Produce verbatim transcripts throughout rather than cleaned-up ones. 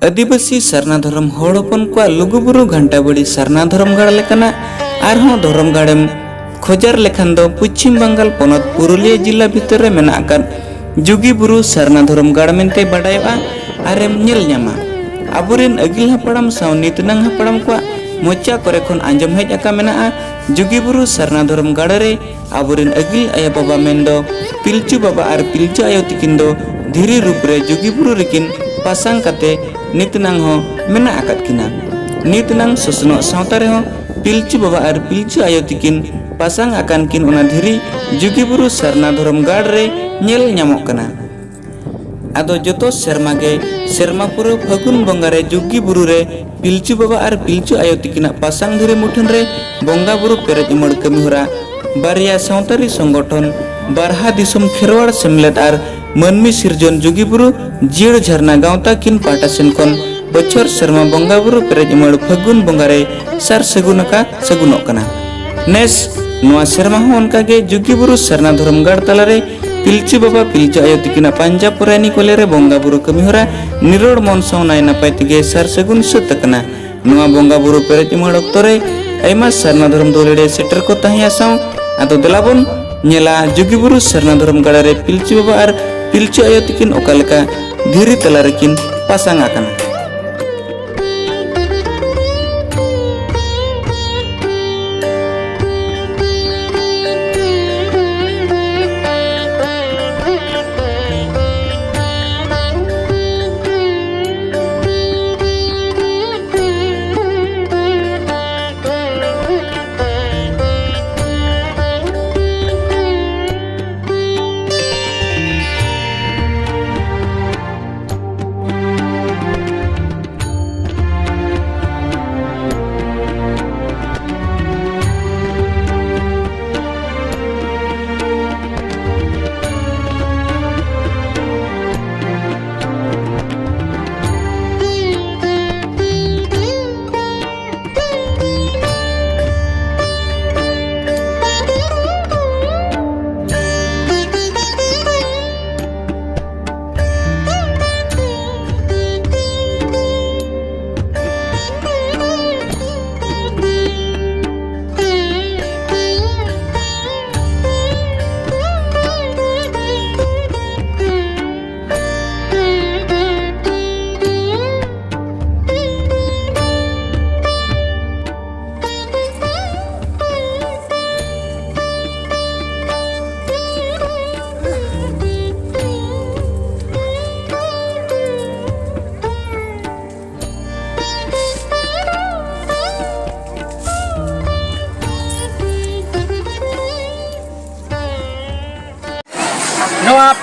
ᱟᱹᱫᱤᱵᱟᱹᱥᱤ ᱥᱟᱨᱱᱟ ᱫᱷᱚᱨᱚᱢ ᱦᱚᱲ ᱦᱚᱯᱚᱱ ᱠᱚᱣᱟᱜ ᱞᱩᱜᱩᱵᱩᱨᱩ ᱜᱷᱟᱱᱴᱟᱵᱟᱲᱤ ᱥᱟᱨᱱᱟ ᱫᱷᱚᱨᱚᱢ ᱜᱟᱲ ᱞᱮᱠᱟᱱᱟᱜ ᱟᱨᱦᱚᱸ ᱫᱷᱚᱨᱚᱢ ᱜᱟᱲᱮᱢ ᱠᱷᱚᱡᱟᱨ ᱞᱮᱠᱷᱟᱱ ᱫᱚ ᱯᱚᱪᱷᱤᱢ ᱵᱟᱝᱜᱟᱞ ᱯᱚᱱᱚᱛ ᱯᱩᱨᱩᱞᱤᱭᱟᱹ ᱡᱤᱞᱟ ᱵᱷᱤᱛᱟᱹᱨ ᱨᱮ ᱢᱮᱱᱟᱜ ᱟᱠᱟᱫ ᱡᱩᱜᱤ ᱵᱩᱨᱩ ᱥᱟᱨᱱᱟ ᱫᱷᱚᱨᱚᱢ ᱜᱟᱲ ᱢᱮᱱᱛᱮ ᱵᱟᱰᱟᱭᱚᱜᱼᱟ ᱟᱨᱮᱢ ᱧᱮᱞ ᱧᱟᱢᱟ᱾ ᱟᱵᱚᱨᱮᱱ ᱟᱹᱜᱤᱞ ᱦᱟᱯᱲᱟᱢ ᱥᱟᱶ ᱱᱤᱛᱱᱟᱝ ᱦᱟᱯᱲᱟᱢ ᱠᱚᱣᱟᱜ ᱢᱚᱪᱟ ᱠᱚᱨᱮ ᱠᱷᱚᱱ ᱟᱸᱡᱚᱢ ᱦᱮᱡ ᱟᱠᱟ ᱢᱮᱱᱟᱜᱼᱟ, ᱡᱩᱜᱤ ᱵᱩᱨᱩ ᱥᱟᱨᱱᱟ ᱫᱷᱚᱨᱚᱢ ᱜᱟᱲ ᱨᱮ ᱟᱵᱚᱨᱮᱱ ᱟᱹᱜᱤᱞ ᱟᱭᱳ ᱵᱟᱵᱟ ᱢᱮᱱᱫᱚ ᱯᱤᱞᱪᱩ ᱵᱟᱵᱟ ᱟᱨ ᱯᱤᱞᱪᱩ ᱟᱭᱳ ᱛᱤᱠᱤᱱ ᱫᱚ ᱫᱷᱤᱨᱤ ᱨᱩᱯ ᱨᱮ ᱡᱩᱜᱤ ᱵᱩᱨᱩ ᱨᱮᱠᱤᱱ ᱯᱟᱥᱟᱝ ᱠᱟᱛᱮ ᱱᱤᱛᱱᱟᱝ ᱦᱚᱸ ᱢᱮᱱᱟᱜ ᱟᱠᱟᱫ ᱠᱤᱱᱟ᱾ ᱱᱤᱛᱱᱟᱝ ᱥᱚᱥᱱᱚᱜ ᱥᱟᱶᱛᱟ ᱨᱮᱦᱚᱸ ᱯᱤᱞᱪᱩ ᱵᱟᱵᱟ ᱟᱨ ᱯᱤᱞᱪᱩ ᱟᱭᱳ ᱛᱤᱠᱤᱱ ᱯᱟᱥᱟᱝ ᱟᱠᱟᱱ ᱠᱤᱱ ᱚᱱᱟ ᱫᱷᱤᱨᱤ ᱡᱩᱜᱤ ᱵᱩᱨᱩ ᱥᱟᱨᱱᱟ ᱫᱷᱚᱨᱚᱢ ᱜᱟᱲ ᱨᱮ ᱧᱮᱞ ᱧᱟᱢᱚᱜ ᱠᱟᱱᱟ᱾ ᱟᱫᱚ ᱡᱚᱛᱚ ᱥᱮᱨᱢᱟ ᱜᱮ ᱥᱮᱨᱢᱟ ᱯᱩᱨᱟᱹᱣ ᱯᱷᱟᱹᱜᱩᱱ ᱵᱚᱸᱜᱟ ᱨᱮ ᱡᱩᱜᱤ ᱵᱩᱨᱩ ᱨᱮ ᱯᱤᱞᱪᱩ ᱵᱟᱵᱟ ᱟᱨ ᱯᱤᱞᱪᱩ ᱟᱭᱳ ᱛᱤᱠᱤᱱᱟᱜ ᱯᱟᱥᱟᱝ ᱫᱷᱤᱨᱤ ᱢᱩᱴᱷᱟᱹᱱ ᱨᱮ ᱵᱚᱸᱜᱟ ᱵᱩᱨᱩ ᱯᱮᱨᱮᱡ ᱩᱢᱟᱹᱲ ᱠᱟᱹᱢᱤ ᱦᱚᱨᱟ ᱵᱟᱨᱭᱟ ᱥᱟᱶᱛᱟᱨᱤ ᱥᱚᱝᱜᱚᱴᱷᱚᱱ ᱵᱟᱨᱦᱟ ᱫᱤᱥᱚᱢ ᱠᱷᱮᱨᱣᱟᱲ ᱥᱮᱢᱞᱮᱫ ᱟᱨ ᱢᱟᱹᱱᱢᱤ ᱥᱤᱨᱡᱚᱱ ᱡᱩᱜᱤ ᱵᱩᱨᱩ ᱡᱤᱭᱟᱹᱲ ᱡᱷᱟᱨᱱᱟ ᱜᱟᱶᱛᱟ ᱠᱤᱱ ᱯᱟᱦᱴᱟ ᱥᱮᱱ ᱠᱷᱚᱱ ᱵᱚᱪᱷᱚᱨ ᱥᱮᱨᱢᱟ ᱵᱚᱸᱜᱟ ᱵᱩᱨᱩ ᱯᱮᱨᱮᱡ ᱩᱢᱟᱹᱲ ᱯᱷᱟᱹᱜᱩᱱ ᱵᱚᱸᱜᱟ ᱨᱮ ᱥᱟᱨ ᱥᱟᱹᱜᱩᱱ ᱟᱠᱟ ᱥᱟᱹᱜᱩᱱᱚᱜ ᱠᱟᱱᱟ᱾ ᱱᱮᱥ ᱱᱚᱣᱟ ᱥᱮᱨᱢᱟ ᱦᱚᱸ ᱚᱱᱠᱟ ᱜᱮ ᱡᱩᱜᱤ ᱵᱩᱨᱩ ᱥᱟᱨᱱᱟ ᱫᱷᱚᱨᱚᱢ ᱜᱟᱲ ᱛᱟᱞᱟᱨᱮ ᱯᱤᱞᱪᱩ ᱵᱟᱵᱟ ᱯᱤᱞᱪᱩ ᱟᱭᱳ ᱛᱤᱠᱤᱱᱟᱜ ᱯᱟᱧᱡᱟ ᱯᱚᱨᱟᱭᱱᱤ ᱠᱚᱞᱮ ᱨᱮ ᱵᱚᱸᱜᱟ ᱵᱩᱨᱩ ᱠᱟᱹᱢᱤ ᱦᱚᱨᱟ ᱱᱤᱨᱚᱲ ᱢᱚᱱ ᱥᱟᱶ ᱱᱟᱭ ᱱᱟᱯᱟᱭ ᱛᱮᱜᱮ ᱥᱟᱨ ᱥᱟᱹᱜᱩᱱ ᱥᱟᱹᱛ ᱟᱠᱟᱱᱟ᱾ ᱱᱚᱣᱟ ᱵᱚᱸᱜᱟ ᱵᱩᱨᱩ ᱯᱮᱨᱮᱡ ᱩᱢᱟᱹᱲ ᱚᱠᱛᱚ ᱨᱮ ᱟᱭᱢᱟ ᱥᱟᱨᱱᱟ ᱫᱷᱚᱨᱚᱢ ᱫᱩᱞᱟᱹᱲᱤᱭᱟᱹ ᱥᱮᱴᱮᱨ ᱠᱚ ᱛᱟᱦᱮᱸᱭᱟ ᱥᱟᱶ᱾ ᱟᱫᱚ ᱫᱮᱞᱟ ᱵᱚᱱ ᱧᱮᱞᱟ ᱡᱩᱜᱤ ᱵᱩᱨᱩ ᱥᱟᱨᱱᱟ ᱫᱷᱚᱨᱚᱢ ᱜᱟᱲ ᱨᱮ ᱯᱤᱞᱪᱩ ᱵᱟᱵᱟ ᱟᱨ ᱯᱤᱞᱪᱩ ᱟᱭᱳ ᱛᱤᱠᱤᱱ ᱚᱠᱟ ᱞᱮᱠᱟ ᱫᱷᱤᱨᱤ ᱛᱟᱞᱟ ᱨᱮᱠᱤᱱ ᱯᱟᱥᱟᱝ ᱟᱠᱟᱱᱟ᱾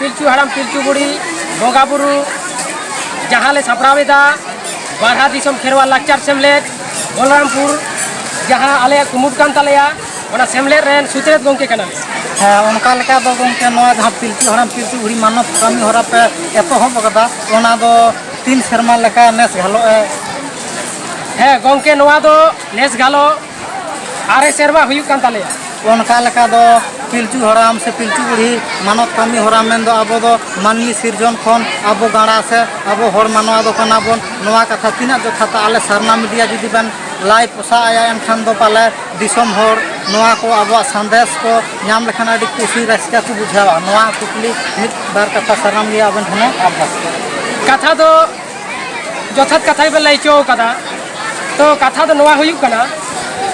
ᱯᱤᱞᱪᱩ ᱦᱟᱲᱟᱢ ᱯᱤᱞᱪᱩ ᱵᱩᱲᱦᱤ ᱵᱚᱸᱜᱟ ᱵᱩᱨᱩ ᱡᱟᱦᱟᱸ ᱞᱮ ᱥᱟᱯᱲᱟᱣ ᱮᱫᱟ, ᱵᱟᱨᱦᱟ ᱫᱤᱥᱚᱢ ᱠᱷᱮᱨᱣᱟᱞ ᱞᱟᱠᱪᱟᱨ ᱥᱮᱢᱞᱮᱫ, ᱵᱚᱞᱨᱟᱢᱯᱩᱨ, ᱡᱟᱦᱟᱸ ᱟᱞᱮᱭᱟᱜ ᱠᱩᱢᱩᱴ ᱠᱟᱱ ᱛᱟᱞᱮᱭᱟ, ᱚᱱᱟ ᱥᱮᱢᱞᱮᱫ ᱨᱮᱱ ᱥᱩᱛᱨᱮᱛ ᱜᱚᱢᱠᱮ ᱠᱟᱱᱟᱞᱮ᱾ ᱦᱮᱸ, ᱚᱱᱠᱟ ᱞᱮᱠᱟ ᱫᱚ ᱜᱚᱢᱠᱮ, ᱱᱚᱣᱟ ᱡᱟᱦᱟᱸ ᱯᱤᱞᱪᱩ ᱦᱟᱲᱟᱢ ᱯᱤᱞᱪᱩ ᱵᱩᱲᱦᱤ ᱢᱟᱱᱚᱛ ᱠᱟᱹᱢᱤ ᱦᱚᱨᱟ ᱯᱮ ᱮᱛᱚᱦᱚᱵ ᱟᱠᱟᱫᱟ, ᱚᱱᱟ ᱫᱚ ᱛᱤᱱ ᱥᱮᱨᱢᱟ ᱞᱮᱠᱟ ᱱᱮᱥ ᱜᱷᱟᱞᱚᱜ ᱮ? ᱦᱮᱸ ᱜᱚᱢᱠᱮ, ᱱᱚᱣᱟ ᱫᱚ ᱱᱮᱥ ᱜᱷᱟᱞᱚᱜ ᱟᱨᱮ ᱥᱮᱨᱢᱟ ᱦᱩᱭᱩᱜ ᱠᱟᱱ ᱛᱟᱞᱮᱭᱟ᱾ ᱚᱱᱠᱟ ᱞᱮᱠᱟ ᱫᱚ ᱯᱤᱞᱪᱩ ᱦᱟᱲᱟᱢ ᱥᱮ ᱯᱤᱞᱪᱩ ᱵᱩᱲᱦᱤ ᱢᱟᱱᱚᱛ ᱠᱟᱹᱢᱤ ᱦᱚᱨᱟ ᱢᱮᱱᱫᱚ ᱟᱵᱚ ᱫᱚ ᱢᱟᱹᱱᱢᱤ ᱥᱤᱨᱡᱚᱱ ᱠᱷᱚᱱ ᱟᱵᱚ ᱜᱟᱬᱟ ᱥᱮ ᱟᱵᱚ ᱦᱚᱲ ᱢᱟᱱᱣᱟ ᱫᱚ ᱠᱟᱱᱟ ᱵᱚᱱ᱾ ᱱᱚᱣᱟ ᱠᱟᱛᱷᱟ ᱛᱤᱱᱟᱹᱜ ᱡᱚᱛᱷᱟᱛᱟ? ᱟᱞᱮ ᱥᱟᱨᱱᱟ ᱢᱤᱰᱤᱭᱟ ᱡᱩᱫᱤ ᱵᱮᱱ ᱞᱟᱭ ᱯᱚᱥᱟᱣ ᱟᱭᱟ, ᱮᱱᱠᱷᱟᱱ ᱫᱚ ᱯᱟᱞᱮ ᱫᱤᱥᱚᱢ ᱦᱚᱲ ᱱᱚᱣᱟ ᱠᱚ ᱟᱵᱚᱣᱟᱜ ᱥᱟᱸᱫᱮᱥ ᱠᱚ ᱧᱟᱢ ᱞᱮᱠᱷᱟᱱ ᱟᱹᱰᱤ ᱠᱩᱥᱤ ᱨᱟᱹᱥᱠᱟᱹ ᱠᱚ ᱵᱩᱡᱷᱟᱹᱣᱟ᱾ ᱱᱚᱣᱟ ᱠᱩᱠᱞᱤ ᱢᱤᱫ ᱵᱟᱨ ᱠᱟᱛᱷᱟ ᱥᱟᱨᱱᱟ ᱢᱤᱰᱤᱭᱟ ᱟᱵᱮᱱ ᱴᱷᱮᱱᱮ ᱟᱨᱫᱟᱥ᱾ ᱠᱟᱛᱷᱟ ᱫᱚ ᱡᱚᱛᱷᱟᱛ ᱠᱟᱛᱷᱟ ᱜᱮᱵᱮᱱ ᱞᱟᱹᱭ ᱦᱚᱪᱚ ᱠᱟᱫᱟ᱾ ᱛᱚ ᱠᱟᱛᱷᱟ ᱫᱚ ᱱᱚᱣᱟ ᱦᱩᱭᱩᱜ ᱠᱟᱱᱟ,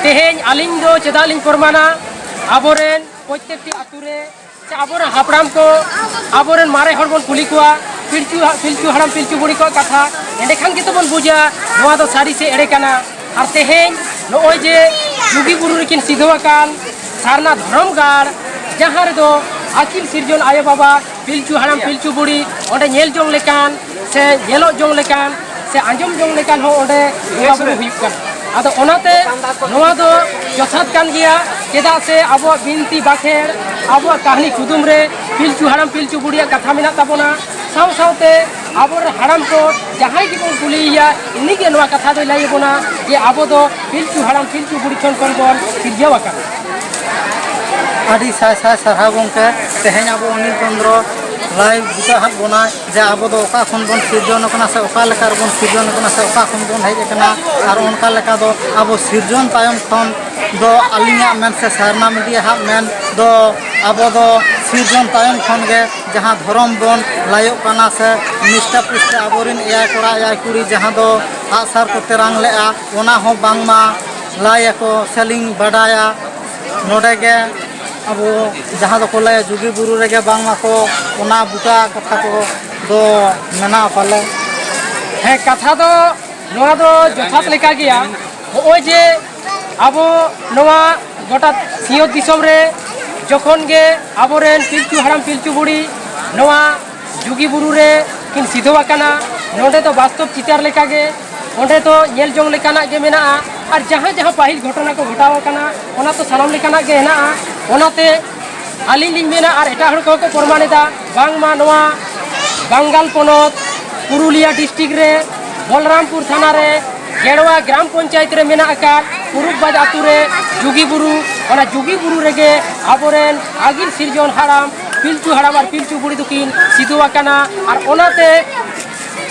ᱛᱮᱦᱮᱧ ᱟᱹᱞᱤᱧ ᱫᱚ ᱪᱮᱫᱟᱜ ᱞᱤᱧ ᱯᱨᱚᱢᱟᱱᱟ, ᱟᱵᱚᱨᱮᱱ ᱯᱨᱚᱛᱮᱠᱴᱤ ᱟᱛᱳ ᱨᱮ ᱥᱮ ᱟᱵᱚᱨᱮᱱ ᱦᱟᱯᱲᱟᱢ ᱠᱚ, ᱟᱵᱚᱨᱮᱱ ᱢᱟᱨᱮ ᱦᱚᱲ ᱵᱚᱱ ᱠᱩᱞᱤ ᱠᱚᱣᱟ, ᱯᱤᱞᱪᱩ ᱦᱟ-, ᱯᱤᱞᱪᱩ ᱦᱟᱲᱟᱢ ᱯᱤᱞᱪᱩ ᱵᱩᱲᱦᱤ ᱠᱚᱣᱟᱜ ᱠᱟᱛᱷᱟ, ᱮᱸᱰᱮᱠᱷᱟᱱ ᱜᱮᱛᱚ ᱵᱚᱱ ᱵᱩᱡᱟ ᱱᱚᱣᱟ ᱫᱚ ᱥᱟᱹᱨᱤ ᱥᱮ ᱮᱲᱮ ᱠᱟᱱᱟ᱾ ᱟᱨ ᱛᱮᱦᱮᱧ ᱱᱚᱜᱼᱚᱭ ᱡᱮ ᱡᱩᱜᱤ ᱵᱩᱨᱩ ᱨᱮᱠᱤᱱ ᱥᱤᱫᱷᱟᱹ ᱟᱠᱟᱱ ᱥᱟᱨᱱᱟ ᱫᱷᱚᱨᱚᱢ ᱜᱟᱲ, ᱡᱟᱦᱟᱸ ᱨᱮᱫᱚ ᱟᱹᱠᱤᱞ ᱥᱤᱨᱡᱚᱱ ᱟᱭᱳ ᱵᱟᱵᱟ ᱯᱤᱞᱪᱩ ᱦᱟᱲᱟᱢ ᱯᱤᱞᱪᱩ ᱵᱩᱲᱦᱤ ᱚᱸᱰᱮ ᱧᱮᱞ ᱡᱚᱝ ᱞᱮᱠᱟᱱ ᱥᱮ ᱧᱮᱞᱚᱜ ᱡᱚᱝ ᱞᱮᱠᱟᱱ ᱥᱮ ᱟᱸᱡᱚᱢ ᱡᱚᱝ ᱞᱮᱠᱟᱱ ᱦᱚᱸ ᱚᱸᱰᱮ ᱵᱚᱸᱜᱟ ᱵᱩᱨᱩ ᱦᱩᱭᱩᱜ ᱠᱟᱱᱟ᱾ ᱟᱫᱚ ᱚᱱᱟᱛᱮ ᱱᱚᱣᱟ ᱫᱚ ᱡᱚᱛᱷᱟᱛ ᱠᱟᱱ ᱜᱮᱭᱟ, ᱪᱮᱫᱟᱜ ᱥᱮ ᱟᱵᱚᱣᱟᱜ ᱵᱤᱱᱛᱤ ᱵᱟᱠᱷᱮᱲ, ᱟᱵᱚᱣᱟᱜ ᱠᱟᱹᱦᱱᱤ ᱠᱩᱫᱩᱢ ᱨᱮ ᱯᱤᱞᱪᱩ ᱦᱟᱲᱟᱢ ᱯᱤᱞᱪᱩ ᱵᱩᱲᱦᱤᱭᱟᱜ ᱠᱟᱛᱷᱟ ᱢᱮᱱᱟᱜ ᱛᱟᱵᱚᱱᱟ᱾ ᱥᱟᱶ ᱥᱟᱶᱛᱮ ᱟᱵᱚᱨᱮᱱ ᱦᱟᱲᱟᱢ ᱠᱚ ᱡᱟᱦᱟᱸᱭ ᱜᱮᱵᱚᱱ ᱠᱩᱞᱤᱭᱮᱭᱟ, ᱩᱱᱤᱜᱮ ᱱᱚᱣᱟ ᱠᱟᱛᱷᱟ ᱫᱚᱭ ᱞᱟᱹᱭ ᱟᱵᱚᱱᱟ ᱡᱮ ᱟᱵᱚ ᱫᱚ ᱯᱤᱞᱪᱩ ᱦᱟᱲᱟᱢ ᱯᱤᱞᱪᱩ ᱵᱩᱲᱦᱤ ᱴᱷᱮᱱ ᱠᱷᱚᱱ ᱵᱚᱱ ᱥᱤᱨᱡᱟᱹᱣ ᱟᱠᱟᱱᱟ᱾ ᱟᱹᱰᱤ ᱥᱟᱭ ᱥᱟᱭ ᱥᱟᱨᱦᱟᱣ ᱜᱚᱢᱠᱮ᱾ ᱛᱮᱦᱮᱧ ᱟᱵᱚ ᱚᱱᱤᱞ ᱪᱚᱸᱫᱽᱨᱚ ᱞᱟᱭ ᱵᱩᱴᱟᱹ ᱦᱟᱸᱜ ᱵᱚᱱᱟᱭ ᱡᱮ ᱟᱵᱚ ᱫᱚ ᱚᱠᱟ ᱠᱷᱚᱱ ᱵᱚᱱ ᱥᱤᱨᱡᱚᱱ ᱟᱠᱟᱱᱟ ᱥᱮ ᱚᱠᱟ ᱞᱮᱠᱟ ᱨᱮᱵᱚᱱ ᱥᱤᱨᱡᱚᱱ ᱟᱠᱟᱱᱟ ᱥᱮ ᱚᱠᱟ ᱠᱷᱚᱱ ᱵᱚᱱ ᱦᱮᱡ ᱟᱠᱟᱱᱟ᱾ ᱟᱨ ᱚᱱᱠᱟ ᱞᱮᱠᱟ ᱫᱚ ᱟᱵᱚ ᱥᱤᱨᱡᱚᱱ ᱛᱟᱭᱚᱢ ᱠᱷᱚᱱ ᱫᱚ ᱟᱹᱞᱤᱧᱟᱜ ᱢᱮᱱ ᱥᱮ ᱥᱟᱨᱱᱟ ᱢᱤᱰᱤᱭᱟ ᱦᱟᱸᱜ ᱢᱮᱱ ᱫᱚ ᱟᱵᱚ ᱫᱚ ᱥᱤᱨᱡᱚᱱ ᱛᱟᱭᱚᱢ ᱠᱷᱚᱱ ᱜᱮ ᱡᱟᱦᱟᱸ ᱫᱷᱚᱨᱚᱢ ᱵᱚᱱ ᱞᱟᱭᱚᱜ ᱠᱟᱱᱟ ᱥᱮ ᱱᱤᱥᱴᱟ ᱯᱩᱥᱴᱟ ᱟᱵᱚᱨᱮᱱ ᱮᱭᱟᱭ ᱠᱚᱲᱟ ᱮᱭᱟᱭ ᱠᱩᱲᱤ ᱡᱟᱦᱟᱸ ᱫᱚ ᱟᱜᱼᱥᱟᱨ ᱠᱚ ᱛᱮᱨᱟᱝ ᱞᱮᱜᱼᱟ, ᱚᱱᱟ ᱦᱚᱸ ᱵᱟᱝᱢᱟ ᱞᱟᱭ ᱟᱠᱚ ᱥᱮᱞᱤᱧ ᱵᱟᱰᱟᱭᱟ᱾ ᱱᱚᱰᱮ ᱜᱮ ᱟᱵᱚ ᱡᱟᱦᱟᱸ ᱫᱚᱠᱚ ᱞᱟᱹᱭᱟ ᱡᱩᱜᱤ ᱵᱩᱨᱩ ᱨᱮᱜᱮ ᱵᱟᱝᱢᱟ ᱠᱚ ᱚᱱᱟ ᱵᱩᱴᱟᱹ ᱠᱟᱛᱷᱟ ᱠᱚ ᱫᱚ ᱢᱮᱱᱟᱜᱼᱟ ᱯᱟᱞᱮ᱾ ᱦᱮᱸ, ᱠᱟᱛᱷᱟ ᱫᱚ ᱱᱚᱣᱟ ᱫᱚ ᱡᱚᱛᱷᱟᱛ ᱞᱮᱠᱟ ᱜᱮᱭᱟ᱾ ᱱᱚᱜᱼᱚᱭ ᱡᱮ ᱟᱵᱚ ᱱᱚᱣᱟ ᱜᱚᱴᱟ ᱥᱤᱧᱚᱛ ᱫᱤᱥᱚᱢ ᱨᱮ ᱡᱚᱠᱷᱚᱱ ᱜᱮ ᱟᱵᱚᱨᱮᱱ ᱯᱤᱞᱪᱩ ᱦᱟᱲᱟᱢ ᱯᱤᱞᱪᱩ ᱵᱩᱲᱦᱤ ᱱᱚᱣᱟ ᱡᱩᱜᱤ ᱵᱩᱨᱩ ᱨᱮ ᱠᱤᱱ ᱥᱤᱫᱷᱚ ᱟᱠᱟᱱᱟ᱾ ᱱᱚᱰᱮ ᱫᱚ ᱵᱟᱥᱛᱚᱵ ᱪᱤᱛᱟᱹᱨ ᱞᱮᱠᱟᱜᱮ, ᱚᱸᱰᱮ ᱫᱚ ᱧᱮᱞ ᱡᱚᱝ ᱞᱮᱠᱟᱱᱟᱜ ᱜᱮ ᱢᱮᱱᱟᱜᱼᱟ᱾ ᱟᱨ ᱡᱟᱦᱟᱸ ᱡᱟᱦᱟᱸ ᱯᱟᱹᱦᱤᱞ ᱜᱷᱚᱴᱚᱱᱟ ᱠᱚ ᱜᱷᱚᱴᱟᱣ ᱟᱠᱟᱱᱟ, ᱚᱱᱟ ᱛᱚ ᱥᱟᱱᱟᱢ ᱞᱮᱠᱟᱱᱟᱜ ᱜᱮ ᱦᱮᱱᱟᱜᱼᱟ᱾ ᱚᱱᱟᱛᱮ ᱟᱹᱞᱤᱧ ᱞᱤᱧ ᱢᱮᱱᱟ, ᱟᱨ ᱮᱴᱟᱜ ᱦᱚᱲ ᱠᱚᱦᱚᱸ ᱠᱚ ᱯᱨᱚᱢᱟᱱ ᱮᱫᱟ, ᱵᱟᱝᱢᱟ ᱱᱚᱣᱟ ᱵᱟᱝᱜᱟᱞ ᱯᱚᱱᱚᱛ ᱯᱩᱨᱩᱞᱤᱭᱟ ᱰᱤᱥᱴᱨᱤᱠᱴ ᱨᱮ ᱵᱚᱞᱨᱟᱢᱯᱩᱨ ᱛᱷᱟᱱᱟ ᱨᱮ ᱜᱮᱲᱣᱟ ᱜᱨᱟᱢ ᱯᱚᱧᱪᱟᱭᱮᱛ ᱨᱮ ᱢᱮᱱᱟᱜ ᱟᱠᱟᱫ ᱠᱩᱨᱩᱵᱽᱵᱟᱡᱽ ᱟᱛᱳ ᱨᱮ ᱡᱩᱜᱤ ᱵᱩᱨᱩ, ᱚᱱᱟ ᱡᱩᱜᱤ ᱵᱩᱨᱩ ᱨᱮᱜᱮ ᱟᱵᱚᱨᱮᱱ ᱟᱹᱜᱤᱞ ᱥᱤᱨᱡᱚᱱ ᱦᱟᱲᱟᱢ ᱯᱤᱞᱪᱩ ᱦᱟᱲᱟᱢ ᱟᱨ ᱯᱤᱞᱪᱩ ᱵᱩᱲᱦᱤ ᱫᱚᱠᱤᱱ ᱥᱤᱫᱷᱚ ᱟᱠᱟᱱᱟ᱾ ᱟᱨ ᱚᱱᱟᱛᱮ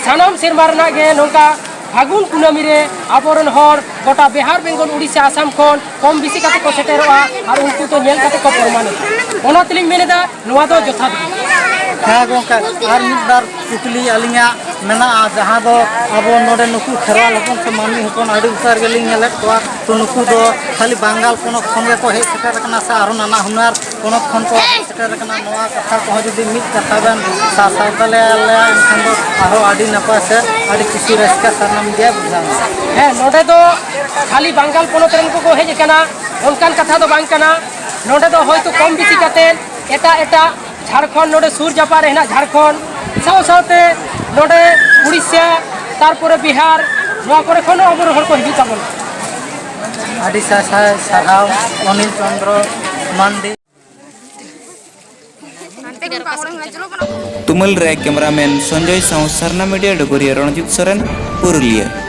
ᱥᱟᱱᱟᱢ ᱥᱮᱨᱢᱟ ᱨᱮᱱᱟᱜ ᱜᱮ ᱱᱚᱝᱠᱟ ᱯᱷᱟᱹᱜᱩᱱ ᱠᱩᱱᱟᱹᱢᱤ ᱨᱮ ᱟᱵᱚᱨᱮᱱ ᱦᱚᱲ ᱜᱚᱴᱟ ᱵᱤᱦᱟᱨ, ᱵᱮᱝᱜᱚᱞ, ᱩᱲᱤᱥᱥᱟ, ᱟᱥᱟᱢ ᱠᱷᱚᱱ ᱠᱚᱢ ᱵᱮᱥᱤ ᱠᱟᱛᱮ ᱠᱚ ᱥᱮᱴᱮᱨᱚᱜᱼᱟ ᱟᱨ ᱩᱱᱠᱩ ᱫᱚ ᱧᱮᱞ ᱠᱟᱛᱮ ᱠᱚ ᱯᱨᱚᱢᱟᱱᱚᱜᱼᱟ᱾ ᱚᱱᱟ ᱛᱮᱞᱤᱧ ᱢᱮᱱ ᱮᱫᱟ, ᱱᱚᱣᱟ ᱫᱚ ᱡᱚᱛᱷᱟᱛ ᱜᱮ᱾ ᱦᱮᱸ ᱜᱚᱢᱠᱮ, ᱟᱨ ᱢᱤᱫ ᱵᱟᱨ ᱠᱩᱠᱞᱤ ᱟᱹᱞᱤᱧᱟᱜ ᱢᱮᱱᱟᱜᱼᱟ, ᱡᱟᱦᱟᱸ ᱫᱚ ᱟᱵᱚ ᱱᱚᱰᱮ ᱱᱩᱠᱩ ᱠᱷᱮᱨᱣᱟᱞ ᱦᱚᱯᱚᱱ ᱥᱮ ᱢᱟᱹᱱᱢᱤ ᱦᱚᱯᱚᱱ ᱟᱹᱰᱤ ᱩᱛᱟᱹᱨ ᱜᱮᱞᱤᱧ ᱧᱮᱞᱮᱫ ᱠᱚᱣᱟ, ᱛᱚ ᱱᱩᱠᱩ ᱫᱚ ᱠᱷᱟᱹᱞᱤ ᱵᱟᱝᱜᱟᱞ ᱯᱚᱱᱚᱛ ᱠᱷᱚᱱ ᱜᱮᱠᱚ ᱦᱮᱡ ᱥᱮᱴᱮᱨ ᱟᱠᱟᱱᱟ ᱥᱮ ᱟᱨᱦᱚᱸ ᱱᱟᱱᱟ ᱦᱩᱱᱟᱹᱨ ᱯᱚᱱᱚᱛ ᱠᱷᱚᱱ ᱠᱚ ᱦᱮᱡ ᱥᱮᱴᱮᱨ ᱟᱠᱟᱱᱟ? ᱱᱚᱣᱟ ᱠᱟᱛᱷᱟ ᱠᱚᱦᱚᱸ ᱡᱩᱫᱤ ᱢᱤᱫ ᱠᱟᱛᱷᱟ ᱵᱮᱱ ᱥᱟᱥᱟᱣ ᱫᱟᱲᱮᱭᱟᱞᱮᱭᱟ, ᱮᱱᱠᱷᱟᱱ ᱫᱚ ᱟᱨᱦᱚᱸ ᱟᱹᱰᱤ ᱱᱟᱯᱟᱭ ᱥᱮ ᱟᱹᱰᱤ ᱠᱩᱥᱤ ᱨᱟᱹᱥᱠᱟᱹ ᱥᱟᱱᱟᱢ ᱜᱮ ᱵᱩᱡᱷᱟᱹᱣ ᱮᱱᱟ᱾ ᱦᱮᱸ, ᱱᱚᱰᱮ ᱫᱚ ᱠᱷᱟᱹᱞᱤ ᱵᱟᱝᱜᱟᱞ ᱯᱚᱱᱚᱛ ᱨᱮᱱ ᱠᱚᱠᱚ ᱦᱮᱡ ᱟᱠᱟᱱᱟ, ᱚᱱᱠᱟᱱ ᱠᱟᱛᱷᱟ ᱫᱚ ᱵᱟᱝ ᱠᱟᱱᱟ᱾ ᱱᱚᱰᱮ ᱫᱚ ᱦᱚᱭᱛᱳ ᱠᱚᱢ ᱵᱮᱥᱤ ᱠᱟᱛᱮ ᱮᱴᱟᱜ ᱮᱴᱟᱜ ᱡᱷᱟᱲᱠᱷᱚᱸᱰ, ᱱᱚᱰᱮ ᱥᱩᱨ ᱡᱟᱯᱟᱜ ᱨᱮ ᱦᱮᱱᱟᱜ ᱡᱷᱟᱲᱠᱷᱚᱸᱰ, ᱥᱟᱶ ᱥᱟᱶᱛᱮ ᱱᱚᱰᱮ ᱩᱲᱤᱥᱥᱟ, ᱛᱟᱨᱯᱚᱨᱮ ᱵᱤᱦᱟᱨ, ᱱᱚᱣᱟ ᱠᱚᱨᱮ ᱠᱷᱚᱱ ᱦᱚᱸ ᱟᱵᱚᱨᱮᱱ ᱦᱚᱲ ᱠᱚ ᱦᱤᱡᱩᱜ ᱛᱟᱵᱚᱱᱟ᱾ ᱟᱹᱰᱤ ᱥᱟᱭ ᱥᱟᱭ ᱥᱟᱨᱦᱟᱣ ᱚᱱᱤᱞ ᱪᱚᱸᱫᱽᱨᱚ ᱢᱟᱱᱰᱤ᱾ ᱛᱩᱢᱟᱹᱞ ᱨᱮ ᱠᱮᱢᱮᱨᱟᱢᱮᱱ ᱥᱚᱧᱡᱚᱭ ᱥᱟᱶ ᱥᱟᱨᱱᱟ ᱢᱤᱰᱤᱭᱟ ᱰᱚᱜᱚᱨᱤᱭᱟᱹ ᱨᱚᱬᱡᱤᱛ ᱥᱚᱨᱮᱱ, ᱯᱩᱨᱩᱞᱤᱭᱟᱹ᱾